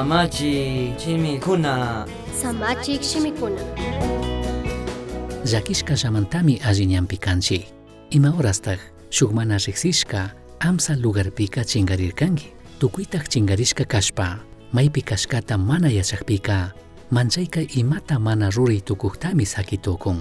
Samachik shimikuna. Samachik shimikuna. Llaquishcallamantami alli ñanpi canchij. Ima horastaj shuj mana rijsishca amsa lugarpica chingarircangui? Tucuitaj chingarishca cashpa, maipi cashcata mana yachajpica, manchaica imata mana rurai tucujtami saqui tucun.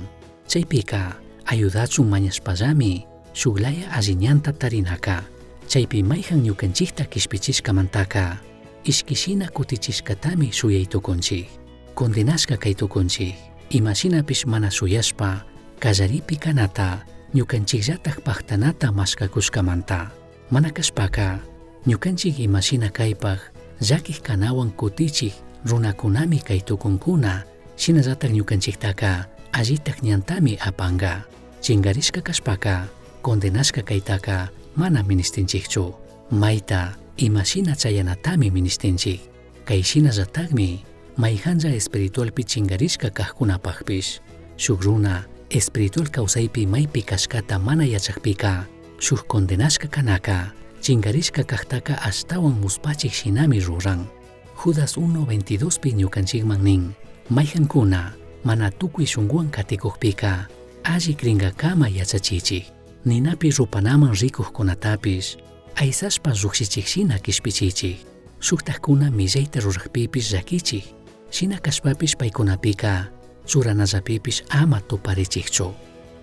Chaipica, ayudachun mañashpallami shuj laya alli ñanta tarinaca. Chaipi maijan ñucanchijta quishpichishcamantaca, ishqui shina cutichishcatami shuyai tucunchij. Condenashca cai tucunchij. Ima shinapish mana shuyashpa, callaripi canata, ñucanchijllataj pajtanata mashcacushcamanta. Mana cashpaca, ñucanchij ima shina caipaj llaquij canahuan cutichij runacunami cai tucuncuna, shinallataj ñucanchijtaca allitaj ñantami apanga. Chingarishca cashpaca, condenashca caitaca mana minishtinchijchu. Maita ima shina chayanatami minishtinchij. Cai shinallatajmi maijanlla espiritualpi chingarishca cajcunapajpish. Shuj runa espiritual causaipi maipi cashcata mana yachajpica, shuj condenashca canaca, chingarishca cajtaca ashtahuan muspachij shinami ruran. Judas 1:22pi ñucanchijman nin, maijancuna mana tucui shunguhuan caticujpica, alli cringacama yachachichij. Ninapi rupanaman ricujcunatapish, aisashpa llujshichij shina quishpichichij. Shujtajcuna millaita rurajpipish llaquichij. Shina cashpapish paicunapica churanallapipish ama tuparichijchu.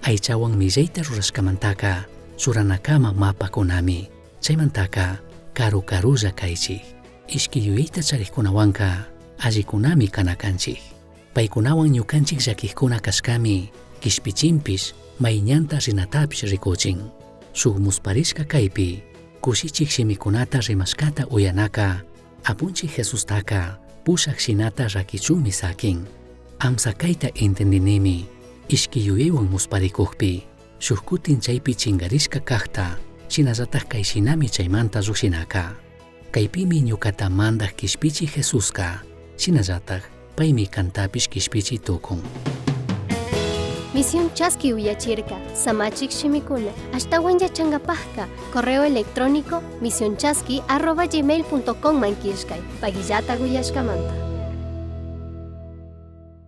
Aichahuan millaita rurashcamantaca churanacama mapacunami. Chaimantaca caru carulla caichij. Ishqui yuyaita charijcunahuanca allicunami cana canchij. Paicunahuan ñucanchij llaquijcuna cashcami quishpichinpish, mai ñanta rinatapish ricuchin. Shuj musparishca caipi cushichij shimicunata rimashcata uyanaca Apunchij Jesustaca pushaj shinata raquichunmi saquin. Amsa caita entendinimi, ishqui yuyaihuan musparicujpi, shuj cutin chaipi chingarishca cajta, shinallataj cai shinami chaimanta llujshinaca. Caipimi ñucata mandaj quishpichij Jesusca, shinallataj paimi cantapish quishpichi tucun. Misión Chaski uyachirca, Samachik shimikuna, ashtahuan yachangapajca, correo electrónico misionchaski@gmail.com man killkay, paguillata uyashcamanta.